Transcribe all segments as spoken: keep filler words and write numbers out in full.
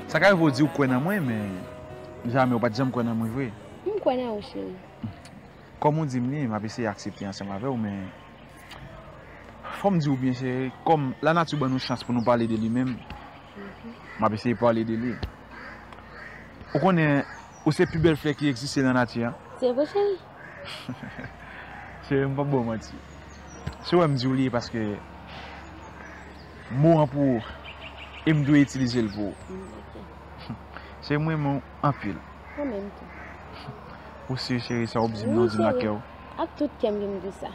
Sa ka rive w di w kwè nan mwen, men jamè w pa t janm kwè nan mwen vre. M kwè nan ou, cheri. Kòm ou di m li, m ap eseye aksepte ansanm avè w, men fò m di w byen, cheri, kòm lanati ban nou chans pou nou pale de li menm, m ap eseye pale de li. Ou konnen, ou se pi bèl flè ki egziste nan nati a. Se vre, cheri? Cheri, m p ap ba w manti. Si w wè m di w li, e paske mo an pou ou, e m dwe itilize l pou ou. Cheri, m renmen w anpil. Mwen menm tou. Ou si, cheri, sa w ap di m nan, w di m ak kè w. Ak tout kè m ke m di sa.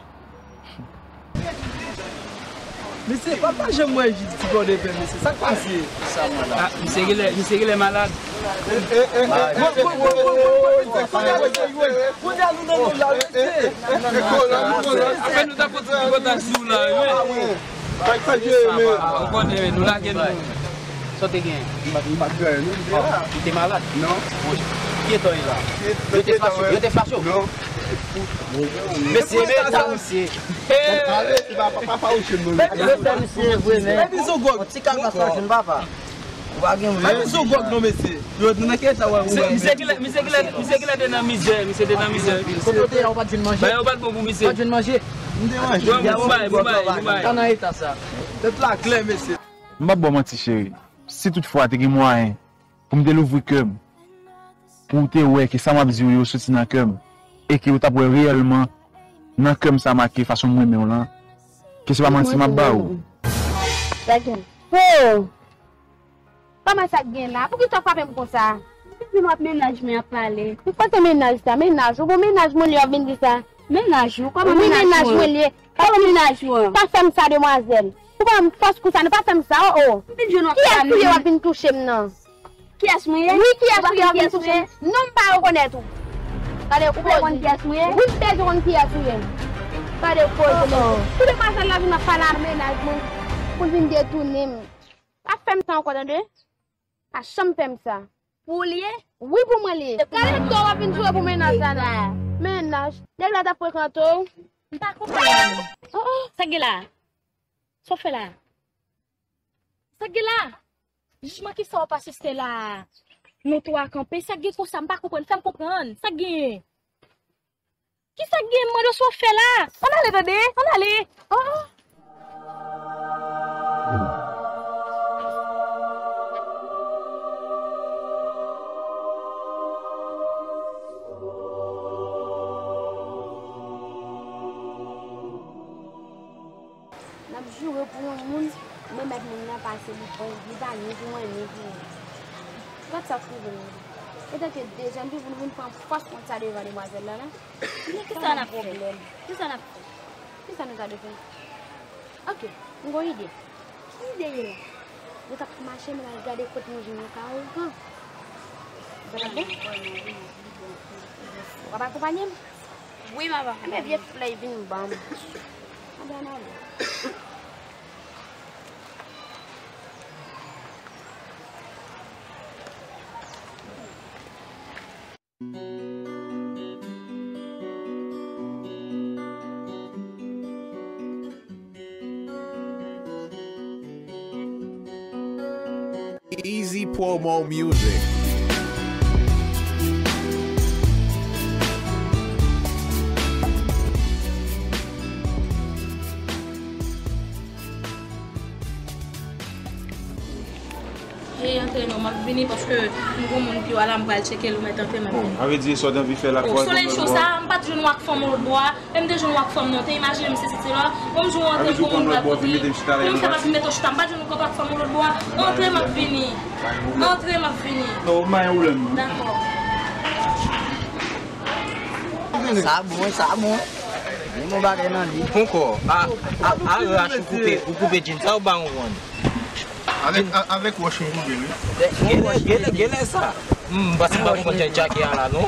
Mesye, papa, janm wè jis ti bò de pè, mesye. Sa k pase? Ah, misye genlè, misye genlè malad. Kounye a nou nan nou la, mesye. Apre nou ta fè ti pikotaj sou la, wi. Ou konnen, nou lage nou. Sa w te gen? M pa, m pa t gen anyen, non, m te la. Ou te malad? Non. Ki eta w ye la? Yo te fache w? Yo te fache w? Non. Mesye, men eta misye. Ale, se pa, pa, pa fawouche m, non. Yo fè misye vre, men. Epi son gwòg. Yon ti kal pa sa jwenn papa. Ou pa gen vre. Epi son gwòg, non, mesye. Yo, nou nan ki eta w wè ou? Misye genlè, misye genlè, misye genlè te nan mizè, misye te nan mizè. Kote w te ye a, ou pa t jwenn manje? Bagay yo pa t bon pou misye. Ou pa t jwenn manje? M te manje. Bon, bon bagay, bon bagay, bon bagay. Tan nan eta sa. Tèt la klè, mesye. M p ap ba w manti, cheri. Si toutfwa te gen mwayen pou m te louvri kè m, pou w te wè ke sa m ap di w yo soti nan kè m, e ke w t ap wè reyèlman nan kè m sa make fason m renmen w lan, ke se pa manti m ap ba w. Sa gen? Oh! Kòman sa k gen la? Poukisa w frape m konsa? M vin wè mennaj mwen ap pale. Ki kote mennaj sa? Mennaj ou? Bon, mennaj mwen li w ap vin di sa. Mennaj ou? Kòman mennaj mwen? Wi, mennaj mwen li ye. Kòman mennaj ou an? Pa fè m sa, demwazèl. Ou ban m fòs konsa, non, pa fè m sa, oh, oh. M vin jwenn w ap pale. Kiyès ou ye w ap vin touche m nan? Kiyès mwen ye? Wi, kiyès ou ye w ap vin touche m? Non, m pa rekonèt ou. Gade koze. Ou bezwen konn kiyès mwen ye? Wi, m bezwen konn kiyès ou ye. Gade koze, mesye. Pou demwazèl la vin ap pale ak mennaj mwen, pou l vin detounen m. Pa fè m sa ankò, tande? Pa janm fè m sa. Pou ou li ye? Wi, pou mwen li ye. Gade kò w ap vin jwe pou mennaj la, la. Mennaj. Nèg la t ap frekante w. M pa konprann. Oh, oh. Sa k gen la? Sa w fè la? Sa k gen la? Jijman ki sa w ap asiste la? Nou twa kanpe. Sa k gen konsa? M pa konprann. Fè m konprann. Sa k genyen? Kisa k gen, m mande w sa w fè la? Ann ale, tande, ann ale. Oh, oh. N ap joure pou yon moun, men mèt moun nan pase li pran, li pa ni pou mwen, ni pou ou. Gad sa k rive m. Etanke de jèn fi pou nou vin pran fòs kont sa devan demwazèl la, la. Men kisa n ap fè? Kisa n ap fè? Kisa nou ta dwe fè? Ok, m gon ide. Ki ide ye la? Nou t ap mache, men n al gade kote nou jwenn yon ka ogan. Sa t ap bon? Ou ap akonpanye m? Wi, m ap akonpanye w. Ebyen, vye flè vin ban m. Anben, ann ale. Easy Promo Music. Hey, antre non, m ap vini paske m gon moun ki w a la, m pral tcheke l, ou mèt antre, m ap vini. Sa vle di sa w t anvi fè la. Oh, solèy cho sa, m pa t jwenn w ak fanm w lòt bò a, e m te jwenn w ak fanm nan, w te imajine m se site la, bon, m jwenn w antre m gon moun m pral pote. Menm si w pa vin mete w chita, m pa t jwenn w kanpe ak fanm w lòt bò a, antre, m ap vini. Antre, m ap vini. Non, ou pa gen pwoblèm, non. Dakò. Sa bon, sa bon. Gen bon bagay nan li. Ponkò, a, a, a, rache ou koupe, ou koupe djin sa, ou pa konprann. Avèk, a, avèk wòch m koupe, wi. Genlè, genlè, genlè sa. M panse m pa konprann jan djake a la, non.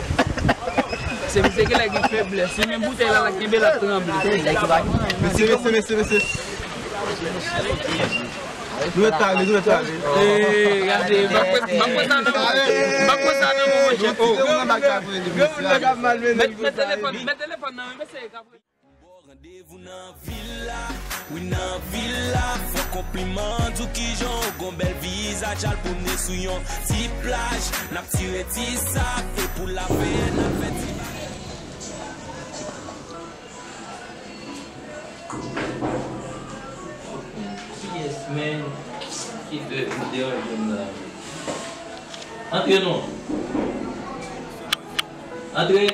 Se misye genlè gen feblès. Se menm boutèy la, la kenbe l ap tranble. Mesye, mesye, mesye, mesye. Nou ret ale, nou ret ale. Ee, gade, m ap pran, m ap pran sa nan men w. M ap pran sa nan men w, monchè. Oh. Granmoun nan k ap malmennen. Met, met telefòn, met telefòn nan men mesye k ap Randevou nan vil la, wi, nan vil la. Fò konpliman di w kijan w gon bèl vizaj, al pwomne sou yon ti plaj. N ap tire ti sab, e pou lapè n ap fè ti bagay. Kiyès menm ki te deranje m la? Antre non. Antre.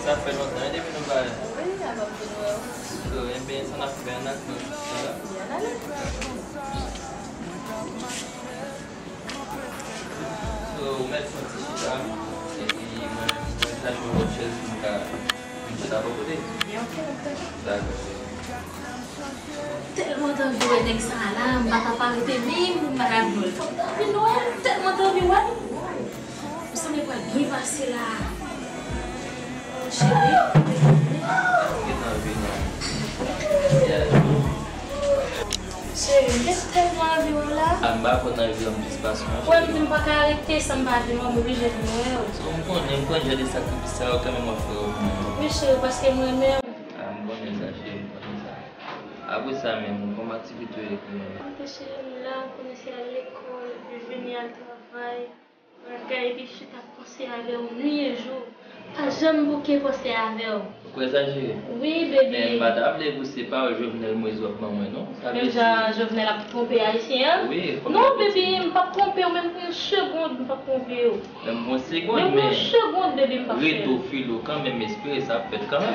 Sa fè lontan, wi, depi nou pa wè. Wi, alò m vin wè w. So, enben, sa n ap fè, n ap pran ti tan la. Byen ale. So, ou mèt fè yon ti chita, epi mwen menm, mwen chache yon lòt chèz pou m ka vin chita bò kote. Byen, ok, ok. Dakò, cheri. Tèlman t anvi wè nèg sa a la, m pa ka pa rete menm pou m pa ta vin wè l. Fòk m ta vin wè l, m tèlman t anvi wè l. M sanble pral byen pase la. Cheri, cheri, m te tèlman anvi wè w la. A, m pa konn anvi w, m jis pase yon cheri. Wè, m di m pa ka rete san m pa vin wè w, m oblije vin wè w. So, m konnen, m konnen jan de sakrifis sa yo kanmenm w ap fè yo pou mwen. Wi, cheri, paske m renmen w. A, m konnen sa, cheri, m konnen sa. Apre sa menm, kòman aktivite w ye pou mwen? Antre cheri m la, ou konnen se al lekòl, epi vini al travay. Bagay, epi chita ap panse avè w nwi e jou. Pa janm bouke panse avè w. Ou kwè sa, cheri? Wi, baby. Men m pa ta vle pou se pawòl Jovenel Moïse w ap ban mwen, non. Sa vle di menm jan Jovenel ap twonpe Ayisyen an? Wi, kòm... Non, baby, m p ap twonpe w, menm pou yon segond, m p ap twonpe w. Menm pou yon segond, men... Menm pou yon segond, baby, m p ap fè l. Reto filo kanmenm, espere sa ap fèt kanmenm.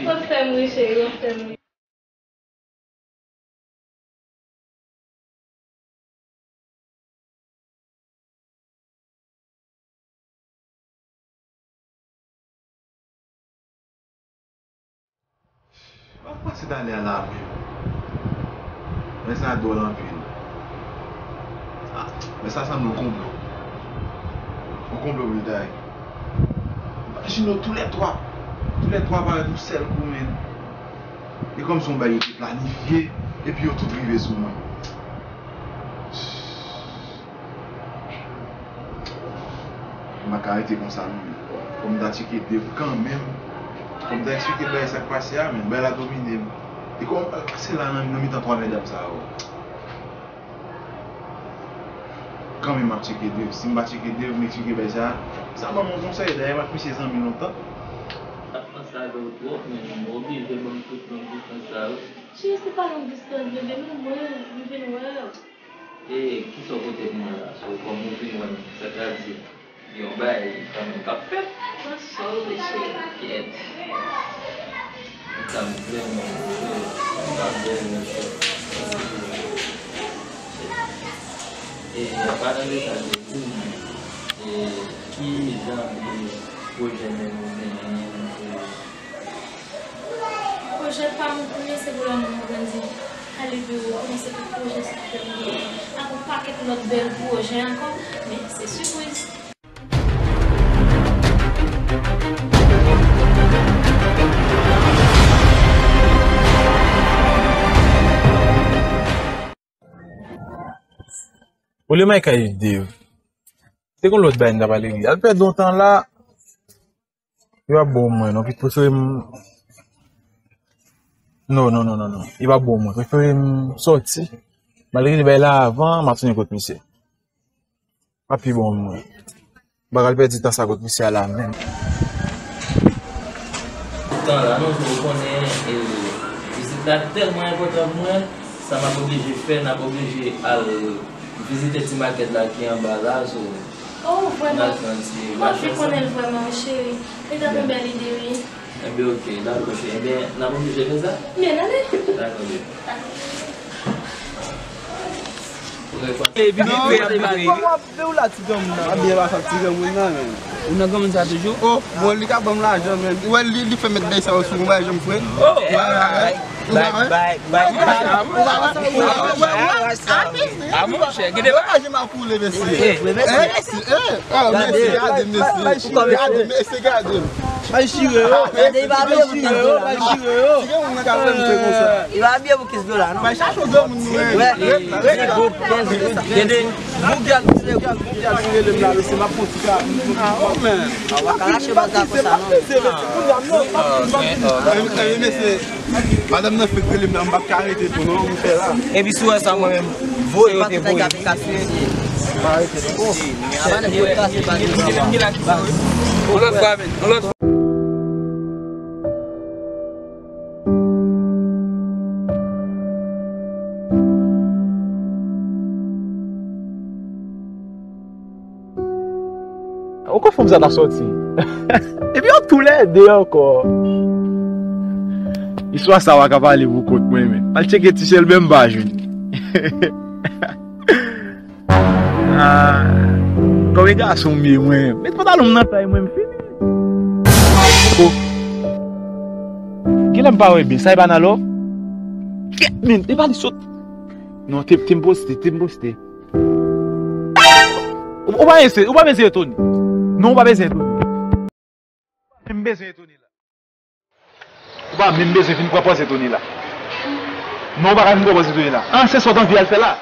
W ap fè m ri, cheri, w ap fè m ri. Sa k pase talè a la menm? Nèg sa dwòl anpil. Ah, men sa sanble yon konplo. Yon konplo pou l ta ye. Imajine w toulètwa, toulètwa parèt yon sèl kou, men. E kòmsi yon bagay yo te planifye, epi yo tout rive sou mwen. M pa ka rete konsa non, men. Fò m ta tcheke Dave kanmenm. Fò m ta eksplike bagay sa k pase a, men. Bagay la domine m. E kòman m pral pase la nan, nan mitan twa medam sa yo? Kanmenm m ap tcheke Dave. Si m pa tcheke Dave, m eksplike bagay sa, sa ban m yon konsèy. Dayè, m ak misye zanmi lontan. M ap panse avè w twòp, men m oblije ban m tout long distans sa yo. Cheri, se pa long distans, bebe, men mwen, m vin wè w. E kisa w pote pou mwen la? So, kòm ou vin wè m, sa vle di, gen yon bagay kanmenm k ap fèt. Mwen sòl, mesye. Kèt. Sa m vrèman, m pa vrèman sòl. E, an palan de sa, se pou mwen. E, ki jan de pwojè menm ou genyen pou Pwojè pa m, premye se pou lanmou m grandi. Ale biwo, konnen se tout pwojè sa ke m genyen. Ak yon pakèt lòt bèl pwojè ankò, men se sipriz. Olye m al kay Dave. Te gon lòt bagay m ta pale li. Al pèdi yon tan la. Li p ap bon mwen, non. Prefere m. Non, non, non, non, non. Li p ap bon mwen. Prefere m sòti. M al regle bagay la avan, m ap tounen kot misye. L ap pi bon mwen. M pa pral pèdi tan sa kot misye a la menm. Tan la, non, ou konnen, e, vizit la tèlman enpòtan pou mwen, sa m ap oblije fè, n ap oblije al vizite ti makèt la ki anba la, so, oh, vrèman? N al fè yon ti mache ansanm. M anvi konnen l vrèman, wi, cheri. Li t ap yon bèl ide, wi. Enben, ok, dakò, cheri. Enben, n ap oblije fè sa? Byen, ale. Dakò, byen. Epi non, vin pre, ap vin pre. Kòman w ap fè w la, ti granmoun nan? M ap byen pase ak ti granmoun nan, men. Ou nan granmoun sa toujou? Oh, bon, li ka ban m lajan, men. Ou wè, li, li fè mèt bay sa yo sou mwen, bay janm fre. Oh, bay, bay, bay, bay. Ou pa wè? Ou pa wè? Ou pa wè? Ah, monchè, gen de bagay. Jan m ap koule, mesye. Eh, mesye, eh. Oh, mesye, gade, mesye. Gade, mesye, gade. Bay chire yo. Gade, li pa vle pou kenz dola, non. Bay chire yo. Ki gen moun nan ka vle moute konsa. Li pa vle pou kenz dola, non. Bay chache yon granmoun nou rele. Wè. Rele la, rele la. Kenz dola. Gade, boug gad, boug gad, boug gad, rele m la, mesye, m ap pran ti ka. Ah, oh, man. Ah, w pa ka rache baz la konsa, non. Mesye, mesye, kounye a, non, m ap, m ap. Mesye, mesye. Madanm nan fèk rele m la, m pa ka rete tou non, m fè la. Epi si w wè sa mwen menm, voye yo te voye. Yon lòt fwa, men, yon lòt fwa. Ou konn fanm sa t ap sòti. Epi yo toulède ankò. Istwa sa w a ka pale pou kont mwen, men. Al tcheke ti sèl menm paj, wi. Ah, kòm e gason m ye, mwen. Met pantalon m nan tay mwen, m fini. Oh. Kilè m pa wè byen? Sa e pa nan lò? Kèt, men, e pa li sot. Non, te, te m poste, te m poste. Ou, ou pa bezwen, ou pa bezwen etone. Non, ou pa bezwen etone. Ou pa menm bezwen etone la. Ou pa menm bezwen vin pran pòz etone la. Non, ou pa ka vin pran pòz etone la. Ah, se sa w t anvi al fè la.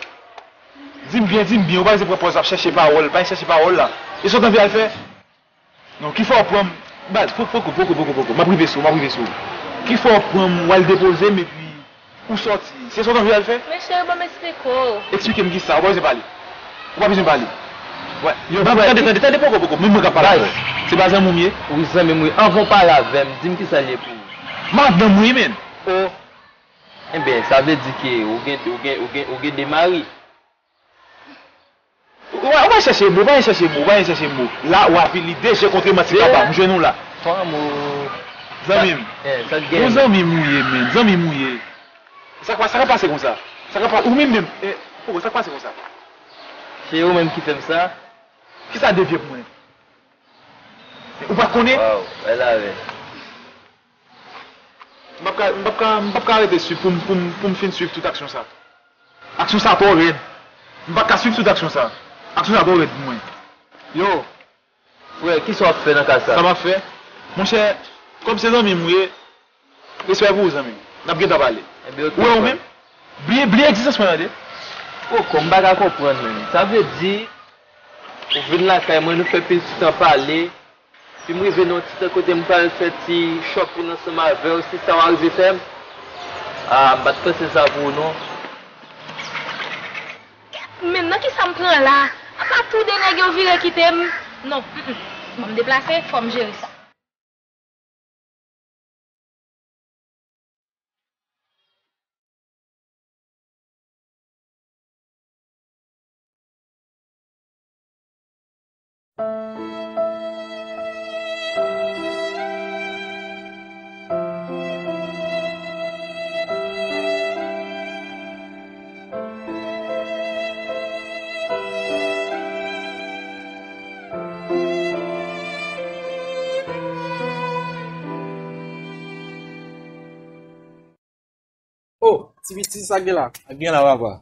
Di m byen, di m byen, ou pa bezwen pran pòz ap chèche pawòl, pa chèche pawòl la. E sa w t anvi al fè? Non, ki fè w pran m, baz, po-, poko, poko, poko, poko, m ap rive sou ou, m ap rive sou ou. Ki fè w pran m, w al depoze m, epi ou sòti. Se sa w t anvi al fè? Men cheri, ban m eksplike w. Eksplike m kisa? Ou pa bezwen pale. Ou pa bezwen pale. Wè. Yo, baz, tande, tande, tande, poko, poko, men mwen k ap pale avè w. Se pa zanmi w m ye? Wi, zanmi m wi. Anvan w pale avè m, di m kisa l ye pou ou. Madanm mwen, men. Oh. Enben, sa vle di ke ou gen, ou gen, ou gen, ou gen de mari. Ou pa, ou pa chèche mo, ou pa chèche mo, ou pa chèche mo. La, w avili de je kontre manti kaba, m jwenn ou la. Zanmi m. Yon zanmi m ou ye, men. Zanmi m ou ye. Sa k pa, sa k ap pase konsa? Sa k ap pa, ou menm menm. Eh, poko, sa k pase konsa? Se yo menm ki fè m sa. Kisa devye pou mwen? Ou pa konnen? Waw, bèl avè. M p ap ka, m p ap ka, m p ap ka rete swiv pou m, pou m, pou m fin swiv tout aksyon sa. Aksyon sa twò rèd. M pa ka swiv tout aksyon sa. Aksyon sa twò rèd pou mwen. Yo. Frè, kisa w ap fè nan ka sa? Sa m ap fè? Monchè, kòm se zanmi m ou ye, respè pou ou, zanmi m. N ap gentan pale. Ou wè ou menm? Bliye, bliye egzistans mwen, tande. Poko, m pa ka konprann, menm. Sa vle di, ou vin lakay mwen, nou fè pil ti tan pale. Epi m rive nan yon ti tan kote m pral fè ti shopping ansanm avè w, se sa w a rive fè m? Ah, m pa t panse sa pou ou non. Men nan kisa m pran la? Apa tou de nèg yo vire kite m? Non, mm, mm. Ban m deplase, fò m jere sa. Oh, ti pitit, sa gen la? Sa gen la, papa.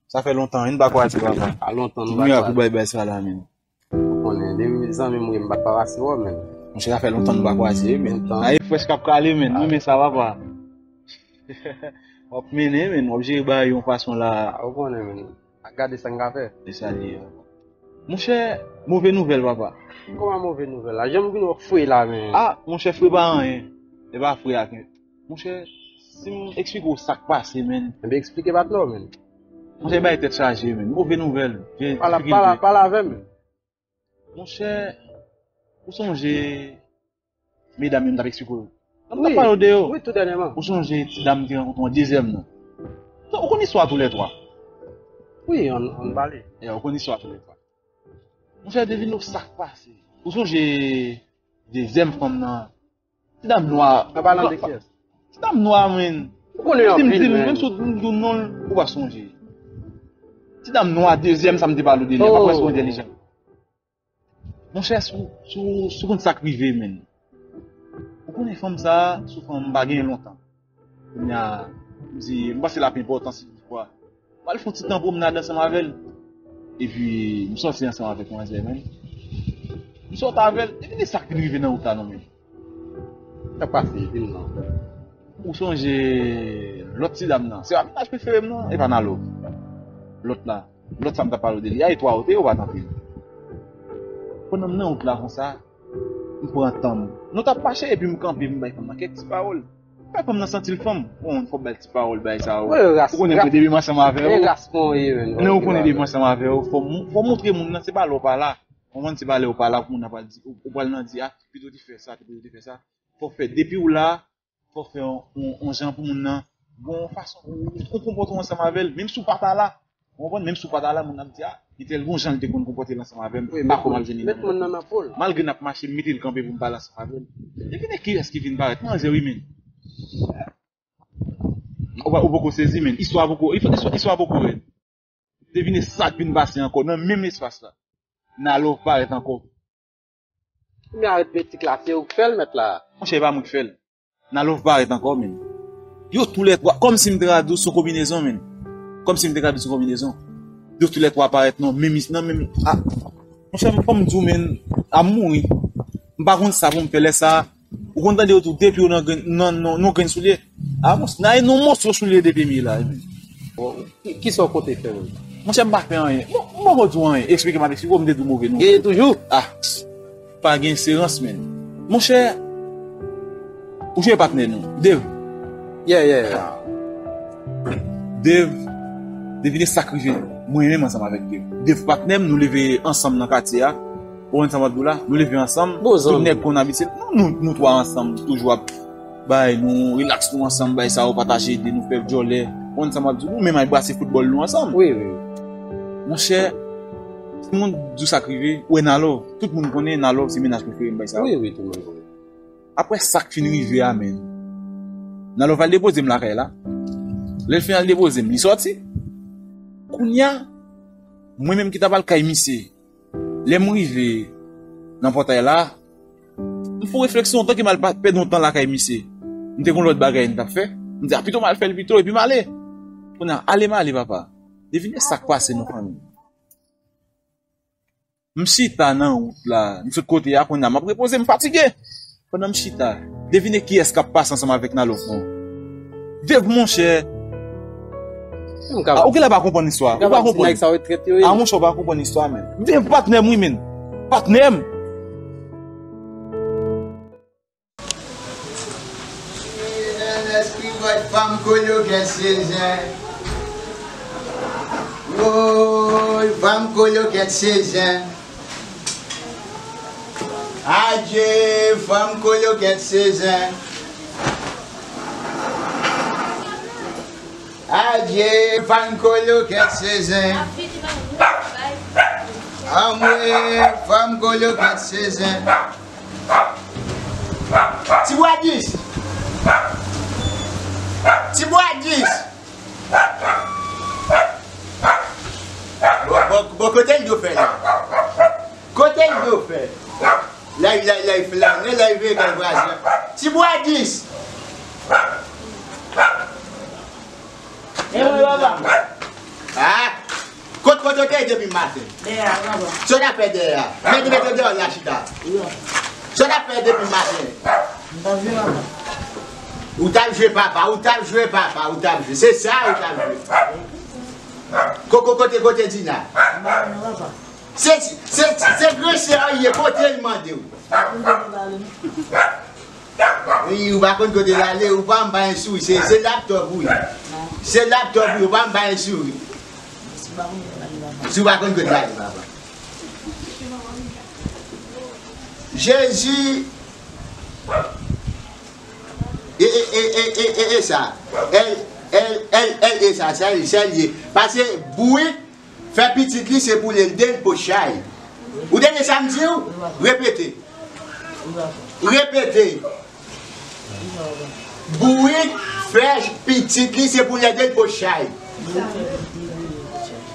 Sa fè lontan, wi, n pa kwaze, papa. A lontan nou pa kwaze. Mwen ap bay bay sa la, men. Ou konnen, depi zanmi m wi, m pa t pa pase wè w, men. Monchè, sa fè lontan nou pa kwaze, wi, men. Lontan. Ay, frèch k ap kale, men. Mwen men sa, papa. W ap mennen, men. W ap jere bagay yon fason la. A, ou konnen, men. A gade sa n ka fè. E sa li ye. Monchè, move nouvèl, papa. Kòman move nouvèl la? Jan m vin wè w fre la, men. A, monchè, fre pa anyen. E pa fre ak. Monchè, si m eksplike w sa k pase, men. Enben, eksplike patnè w, men. Monchè, bay tèt chaje, men. Move nouvèl. Pale, pale, pale avè m. Monchè, ou sonje medam yo m t ap eksplike w? Nan m t ap pale w de yo. Wi, tou dènyèman. Ou sonje ti dam ki rankontre w an dezyèm nan? Ou konn istwa toulètwa? Wi, ann, ann pale. Ya, ou konn istwa toulètwa. Monchè, devine w sa k pase. Ou sonje dezyèm fanm nan? Ti dam nwa. An palan de kiyès? Ti dam nwa, men. Ou konnen anpil, men. Menm si w di m non l, ou pa sonje. Ti dam nwa, dezyèm sa m te pale w de li a, pa prèske entèlijan. Monchè, si w, si w, si w konn sa k rive, men. Ou konnen fanm sa a, se yon fanm m pa genyen lontan. Kounye a, m di, m panse l ap enpòtan si toutfwa. M al fè yon ti tan pwomnad ansanm avè l. Epi, m sòti ansanm avèk manzè, men. Sòt avè l, e vini sa k vin rive nan wout la non men. Sa k pase, di m non. Ou sonje lòt ti dam nan? Se pa mennaj prefere m non, e pa Nalo. Lòt la, lòt sa m t ap pale w de li a, e twa yo te, yo pa t anpil. Pandan m nan wout la konsa, m pran tan m. Nou t ap mache epi m kanpe, m bay fanm nan kèk ti pawòl. Bay fanm nan santi l fanm. Bon, fò w bay ti pawòl, bay sa yo. Ou konnen ke depi m ansanm avè w, non, ou konnen depi m ansanm avè w, fò m, fò m montre moun nan se pa lè w pa la. Konprann, se pa lè w pa la pou moun nan pral di, ou, ou pral nan di, a, pito w te fè sa, pito w te fè sa. Fò w fè, depi w la, fò w fè yon, yon, yon jan pou moun nan, gon fason, ou, ou konpòte w ansanm avè l, menm si w pa ta la. Ou konprann? Menm si w pa ta la, moun nan ap di, a, li tèl gon jan li te konn konpòte l ansanm avè m, pa kòman l vin li menm. Malgre n ap mache, m mete l kanpe pou m pale ansanm avè l. Devine kiyès ki vin parèt, manzè wi men. Ou pa, ou poko sezi men, istwa poko, istwa, istwa poko rèd. Devine sa k vin pase ankò nan menm espas la. Nalove parèt ankò. Premye aritmetik la, se ou k fè l, mèt la. Monchè, e pa mwen k fè l. Nalove parèt ankò, men. Yo toulètwa, kòmsi m te ka di w se yon konbinezon, men. Kòmsi m te ka di w se yon konbinezon. Yo toulètwa parèt nan menm, nan menm, a, monchè, fò m di w, men, a mouri. M pa konn sa pou m fè lè sa. Ou konn tande yo tou, depi w nan grenn, nan, nan, nan grenn soulye. A, mons-, nan, nan monstre soulye depi m ye la, men. Ki, kisa w konte fè menm? Monchè, m pa fè anyen. Bon, m poko di w anyen. Eksplike m ap eksplike w, m te di w move non. Genyen toujou? Ah, pa gen serans, men. Monchè, ou jwe patnè nou, Dave. Yeah, yeah, yeah. Dave, devine sa k rive mwen menm ansanm avèk Dave. Dave patnè m, nou leve ansanm nan katye a. Ou konn sa m ap di w la? Nou leve ansanm, tout nèg konn abitye. Nou, nou, nou twa ansanm, toujou ap bay, nou rilaks nou ansanm, bay sa yo, pataje ide, nou fè djòlè. Ou konn sa m ap di w, nou menm al brase foutbòl nou ansanm. Wi, wi. Monchè, si moun di w sa k rive, ou wè Nalove, tout moun konnen Nalove se mennaj prefere m, bay sa yo. Wi, wi, tout moun konnen. Apre sa k fin rive a, men, Nalove al depoze m lakay la. Lè l fin al depoze m, li sòti. Kounye a, mwen menm ki t ap al kay misye, lè m rive nan pòtay la, m fè yon refleksyon, antanke m al pa-, pèdi yon tan lakay misye, m te gon lòt bagay m t ap fè. M di, a, pito m al fè l pito, epi m ale. Kounye a, ale m ale, papa. Devine sa k pase nan fanmi. M chita nan wout la, m sot kote a, kounye a, m ap repoze, m fatige. Pandan m chita, devine kiyès k ap pase ansanm avèk Nalove non. Dave, monchè. Ah, ou genlè pa konprann istwa. Ou pa konprann. Ah, monchè, ou pa konprann istwa, men. Dave, patnè m, wi, men. Patnè m. Lespri vòt fanm kolokèt se zen. Woy, fanm kolokèt se zen. Adje, fanm kolokèt se zen. Adje, fanm kolokèt se zen. Anmwe, fanm kolokèt se zen. Ti bwa dis. Ti bwa dis. Bon, bon, bon, kote l do fè la? Kote l do fè? Lay, lay, lay, flannen, lay veye kay vwazen. Ti bwa dis. E mwen, papa. Ah! Kot, kot w te ye depi maten? Dèyè a, papa. Sa w t ap fè dèyè a? Mete, mete deyò la chita. Sa w t ap fè depi maten? M t ap jwe, papa. Ou t ap jwe papa, ou t ap jwe papa, ou t ap jwe. Se sa ou t ap jwe. Ko-, ko-, kote, kote Dina? M pa konnen, papa. Se, se, se gran sè a ye, kote l mande w? Wi, ou pa konn kote l ale, ou pa m bay souri. Se, se laptop ou ye. Se laptop ou ye, ou pa m bay souri. Si w pa konn kote l ale, papa. Jezi. E, e, e sa. L, L, L, L, e sa, sa l, sa l ye. Pase bourik fè pitit li se pou l ede l pot chay. Ou tande sa m di w? Repete. Repete. Bourik fè pitit li se pou l ede l pot chay.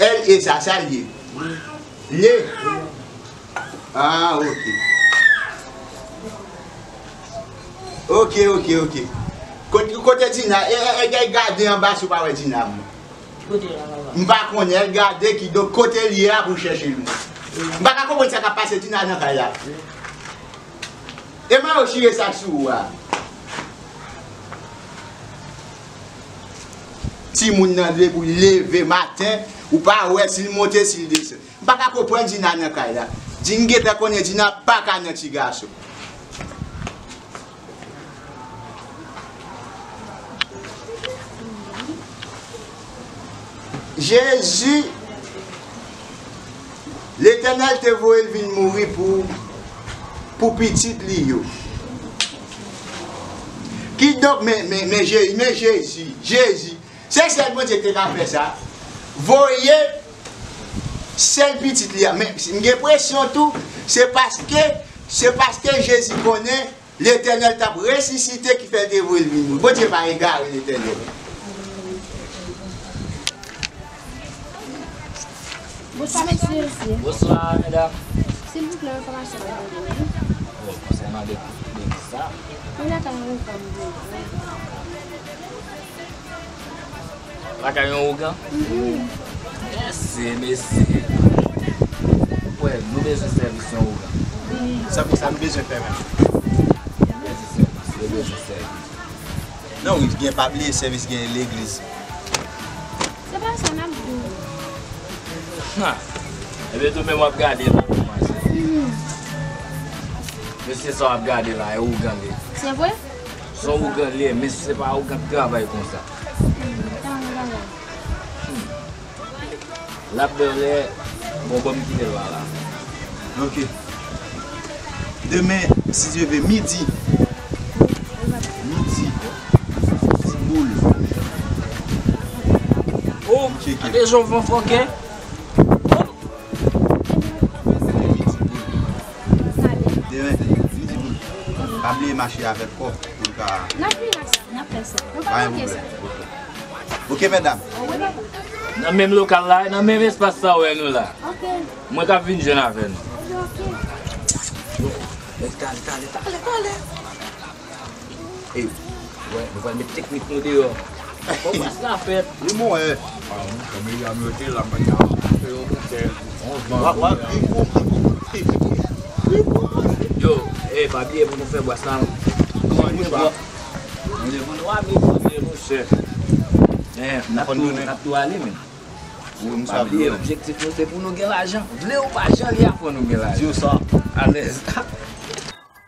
L, e sa, sa l ye. Le. Ah, ok. Ok, ok, ok. Kote, kote Dina? E, e, e, e, gade anba si w pa wè Dina, mwen. Kote la, papa? M pa konnen, al gade kidonk kote l ye a pou w chèche l, mwen. M pa ka konprann sa k ap pase Dina nan kay la. E mwen yo chire sa sou ou a. Timoun nan depi l leve maten, ou pa wè si l monte, si l desann. M pa ka konprann Dina nan kay la. Dina gentan konnen Dina pa ka nan ti gason. Jezi, Letènèl te voye l vin mouri pou, pou pitit li yo. Kidonk, men, men, men Jezi, men Jezi, Jezi, se sèl Bondye ki te ka fè sa. Voye sèl pitit li a. Men m gen enpresyon tou, se paske, se paske Jezi konnen Letènèl t ap resisite ki fè l te voye l vin mouri. Bondye pa egare, Letènèl. Bonswa, mesye. Bonswa, medam. Silvouplè, enfòmasyon mwen mande wi. Oh, konsènan de, de ki sa? Mwen lakay yon fanm vre. Lakay yon ougan? Wi. Mèsi, mesye. Wè, nou bezwen sèvis yon ougan. Wi. Sa pou sa nou bezwen fè menm? Nou bezwen sèvis, nou bezwen sèvis. Non, wi, gen, pa bliye sèvis gen legliz. Se pa sa n ap di w. Ha! Ebyen, tou menm w ap gade la pou manje. Mhm. Mesye sa w ap gade la, e ougan li ye. Se vre? Se yon ougan li ye, men se pa ougan k travay konsa. Hmm, tan, tan, tan. Hmm. L ap bèlè, bon, ban m kite l la, la. Ok. Demen, si Dye vle, midi. Midi. Ti boul. Oh, tande jan w fè fòkè. Demen, midi boul. Pa bliye mache avèk kòb pou l ka. N ap vin ak sa, n ap fè sa. Nou pa manke sa. Ok, medam. Nan menm lokal la, nan menm espas sa w wè nou la. Ok. Mwen k ap vin jwenn avè nou. Ok. Talè, talè, talè, talè. Ey, wè, nou pral met teknik nou deyò. Fò bas la fèt. Li bon, wè. Yo, ey, pa bliye pou nou fè bas la. Kòman nou fè? Manje pou nou ale, manje pou nou chè. Eh, n ap tou, n ap tou ale, men. Pa bliye, objektif nou se pou nou gen lajan. Vle ou pa, jan li a, fò nou gen lajan. Di w sa. Alèz.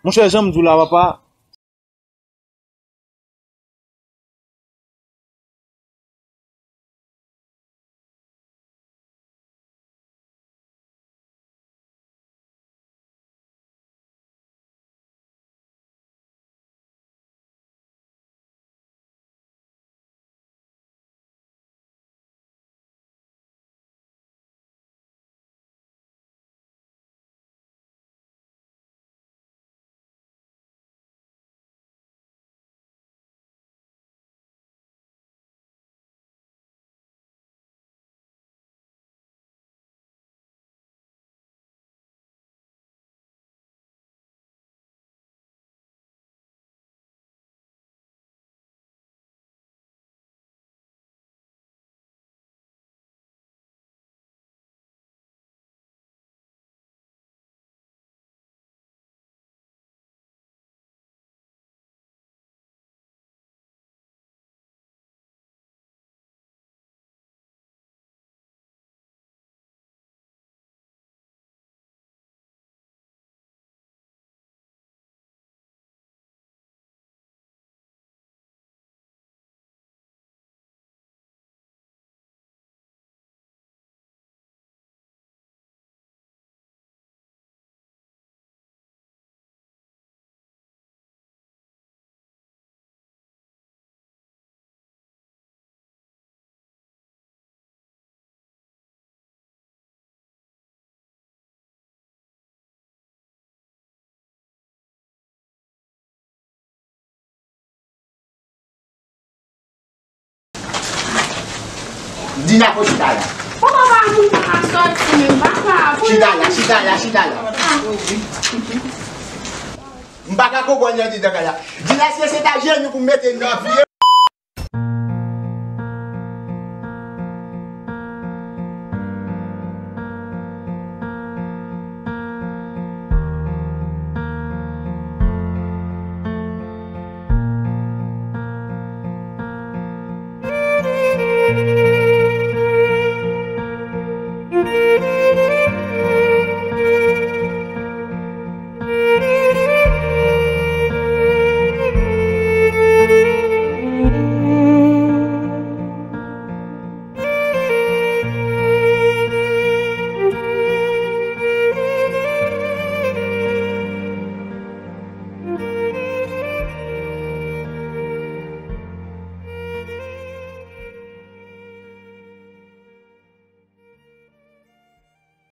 Monchè, jan m di w la, papa. Dina, kote w chita la? Papa, pa moun pa ka sòti, men papa. Chita la, chita la, chita la. M pa ka konprann jan Dina fè la. Dina, èske se ta jenou pou m mete nan pye?